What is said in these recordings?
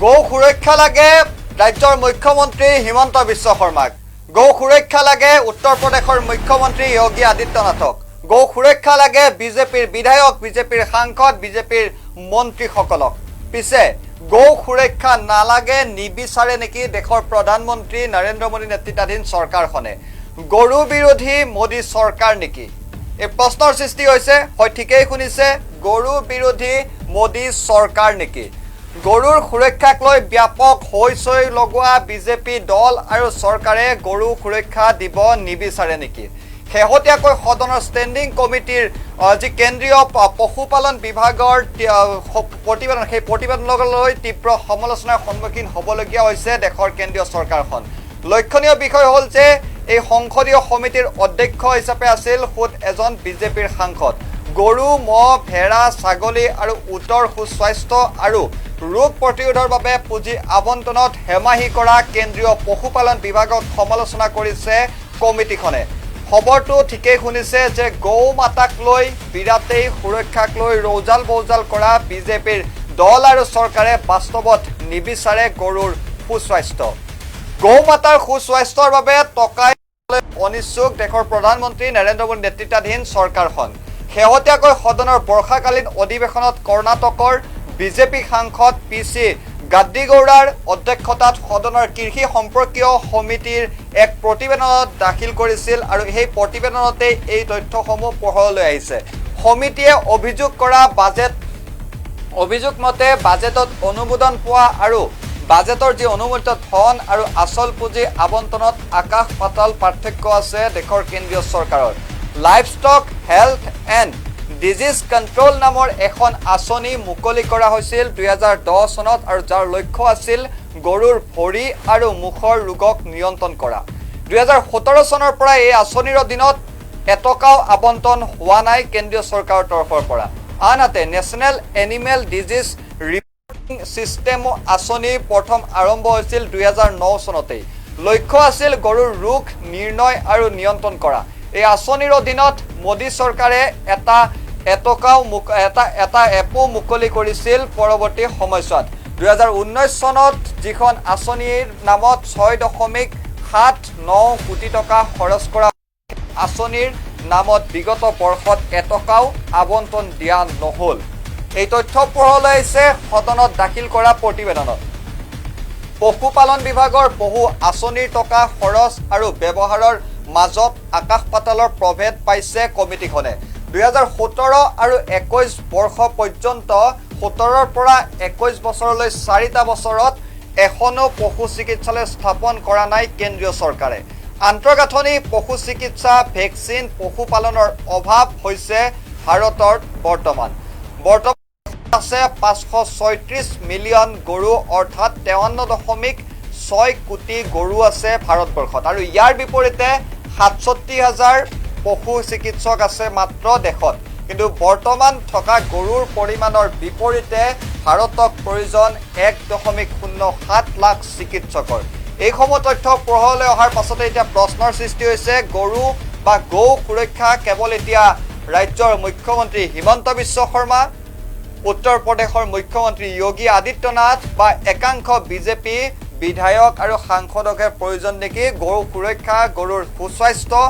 গৌ সুৰক্ষা লাগে ৰাজ্যৰ মুখ্যমন্ত্ৰী হিমন্ত বিশ্ব শৰ্মাক, গৌ সুৰক্ষা লাগে উত্তৰ প্ৰদেশৰ মুখ্যমন্ত্ৰী যোগী আদিত্যনাথক, গৌ সুৰক্ষা লাগে বিজেপিৰ বিধায়ক, বিজেপিৰ সাংসদ, বিজেপিৰ মন্ত্ৰীসকলক। পিছে গৌ সুৰক্ষা নালাগে, নিবিচাৰে নেকি দেশৰ প্ৰধানমন্ত্ৰী নৰেন্দ্ৰ মোদী নেতৃত্বাধীন চৰকাৰখনে? গৰু বিৰোধী মোদী চৰকাৰ নেকি, এই প্ৰশ্নৰ সৃষ্টি হৈছে। হয়, ঠিকেই শুনিছে, গৰু বিৰোধী মোদী চৰকাৰ নেকি? গৰুৰ সুৰক্ষাক লৈ ব্যাপক হৈ চৈ লগোৱা বিজেপি দল আৰু চৰকাৰে গৰু সুৰক্ষা দিব নিবিচাৰে নেকি? শেহতীয়াকৈ সদনৰ ষ্টেণ্ডিং কমিটিৰ যি কেন্দ্ৰীয় পশুপালন বিভাগৰ প্ৰতিবেদন, সেই প্ৰতিবেদনক লৈ তীব্ৰ সমালোচনাৰ সন্মুখীন হ'বলগীয়া হৈছে দেশৰ কেন্দ্ৰীয় চৰকাৰখন। লক্ষণীয় বিষয় হ'ল যে এই সংসদীয় সমিতিৰ অধ্যক্ষ হিচাপে আছিল খোদ এজন বিজেপিৰ সাংসদ। গৰু, ম'হ, ভেড়া, ছাগলী আৰু উটৰ সুস্বাস্থ্য আৰু ৰোগ প্ৰতিৰোধৰ বাবে পুঁজি আবণ্টনত হেমাহি কৰা কেন্দ্ৰীয় পশুপালন বিভাগক সমালোচনা কৰিছে কমিটিখনে। খবৰটো ঠিকেই শুনিছে যে গৌ মাতাক লৈ বিৰাটেই সুৰক্ষাক লৈ ৰৌজাল বৌজাল কৰা বিজেপিৰ দল আৰু চৰকাৰে বাস্তৱত নিবিচাৰে গৰুৰ সুস্বাস্থ্য। গৌ মাতাৰ সুস্বাস্থ্যৰ বাবে টকাই অনিচ্ছুক দেশৰ প্ৰধানমন্ত্ৰী নৰেন্দ্ৰ মোদী নেতৃত্বাধীন চৰকাৰখন। শেহতীয়াকৈ সদনৰ বৰ্ষাকালীন অধিৱেশনত কৰ্ণাটকৰ বিজেপি সাংসদ পি চি গাদ্দিগৌড়াৰ অধ্যক্ষতাত সদনৰ কৃষি সম্পৰ্কীয় সমিতিৰ এক প্ৰতিবেদনত দাখিল কৰিছিল আৰু সেই প্ৰতিবেদনতেই এই তথ্যসমূহ পোহৰলৈ আহিছে। সমিতিয়ে অভিযোগ কৰা বাজেট অভিযোগ মতে বাজেটত অনুমোদন পোৱা আৰু বাজেটৰ যি অনুমোদিত ধন আৰু আচল পুঁজি আবণ্টনত আকাশ পাতাল পাৰ্থক্য আছে দেশৰ কেন্দ্ৰীয় চৰকাৰৰ। Livestock Health and Disease Control নামৰ এখন আঁচনি মুকলি কৰা হৈছিল 2010 চনত আৰু যাৰ লক্ষ্য আছিল গৰুৰ ভৰি আৰু মুখৰ ৰোগক নিয়ন্ত্ৰণ কৰা। 2017 চনৰ পৰা এই আঁচনিৰ অধীনত এটকাও আবণ্টন হোৱা নাই কেন্দ্ৰীয় চৰকাৰৰ তৰফৰ পৰা। আনহাতে National Animal Disease Reporting System আঁচনি প্ৰথম আৰম্ভ হৈছিল 2009 চনতেই। লক্ষ্য আছিল গৰুৰ ৰোগ নিৰ্ণয় আৰু নিয়ন্ত্ৰণ কৰা। এই আঁচনিৰ অধীনত মোদী চৰকাৰে এটা এটকাও মুক এটা এটা এপো মুকলি কৰিছিল। পৰৱৰ্তী সময়ছোৱাত 2019 চনত যিখন আঁচনিৰ নামত 6.79 কোটি টকা খৰচ কৰা আঁচনিৰ নামত বিগত বৰ্ষত এটকাও আবণ্টন দিয়া নহ'ল। এই তথ্য পোহৰলৈ আহিছে সদনত দাখিল কৰা প্ৰতিবেদনত। পশুপালন বিভাগৰ বহু আঁচনিৰ টকা খৰচ আৰু ব্যৱহাৰৰ মাজত আকাশ পাতালৰ প্ৰভেদ পাইছে কমিটিখনে। 2017 আৰু 21 বৰ্ষ পৰ্যন্ত, 17ৰ পৰা 21 বছৰলৈ 4টা বছৰত এখনো পশু চিকিৎসালয় স্থাপন কৰা নাই কেন্দ্ৰীয় চৰকাৰে। আন্তঃগাঁথনি, পশু চিকিৎসা, ভেকচিন, পশুপালনৰ অভাৱ হৈছে ভাৰতৰ বৰ্তমান। বৰ্তমান আছে 536 মিলিয়ন গৰু, অৰ্থাৎ 53.6 কোটি গৰু আছে ভাৰতবৰ্ষত আৰু ইয়াৰ বিপৰীতে 67 হাজাৰ পশু চিকিৎসক আছে মাত্ৰ দেশত। কিন্তু বৰ্তমান থকা গৰুৰ পৰিমাণৰ বিপৰীতে ভাৰতক প্ৰয়োজন 1.07 লাখ চিকিৎসকৰ। এইসমূহ তথ্য পোহৰলৈ অহাৰ পাছতে এতিয়া প্ৰশ্নৰ সৃষ্টি হৈছে, গৰু বা গৌ সুৰক্ষা কেৱল এতিয়া ৰাজ্যৰ মুখ্যমন্ত্ৰী হিমন্ত বিশ্ব শৰ্মা, উত্তৰ প্ৰদেশৰ মুখ্যমন্ত্ৰী যোগী আদিত্যনাথ বা একাংশ বিজেপি বিধায়ক আৰু সাংসদকহে প্ৰয়োজন নেকি? গৰু সুৰক্ষা, গৰুৰ সুস্বাস্থ্য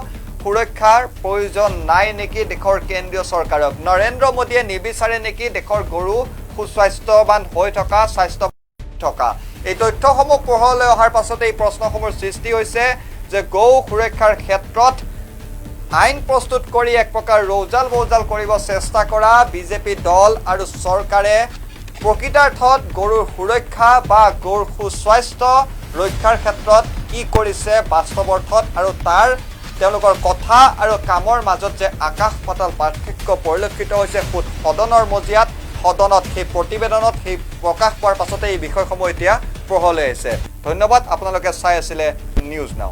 সুৰক্ষাৰ প্ৰয়োজন নাই নেকি দেশৰ কেন্দ্ৰীয় চৰকাৰক? নৰেন্দ্ৰ মোদীয়ে নিবিচাৰে নেকি দেশৰ গৰু সুস্বাস্থ্যৱান হৈ থকা, স্বাস্থ্য থকা? এই তথ্যসমূহ পোহৰলৈ অহাৰ পাছতে এই প্ৰশ্নসমূহৰ সৃষ্টি হৈছে যে গৌ সুৰক্ষাৰ ক্ষেত্ৰত আইন প্ৰস্তুত কৰি এক প্ৰকাৰ ৰৌজাল বৌজাল কৰিব চেষ্টা কৰা বিজেপি দল আৰু চৰকাৰে প্ৰকৃতাৰ্থত গৰুৰ সুৰক্ষা বা গৰুৰ সুস্বাস্থ্য ৰক্ষাৰ ক্ষেত্ৰত কি কৰিছে বাস্তৱ অৰ্থত আৰু তাৰ তেওঁলোকৰ কথা আৰু কামৰ মাজত যে আকাশ পাতাল পাৰ্থক্য পৰিলক্ষিত হৈছে, খোদ সদনৰ মজিয়াত, সদনত সেই প্ৰতিবেদনত সেই প্ৰকাশ পোৱাৰ পাছতে এই বিষয়সমূহ এতিয়া পোহৰলৈ আহিছে। ধন্যবাদ, আপোনালোকে চাই আছিলে নিউজ নাও।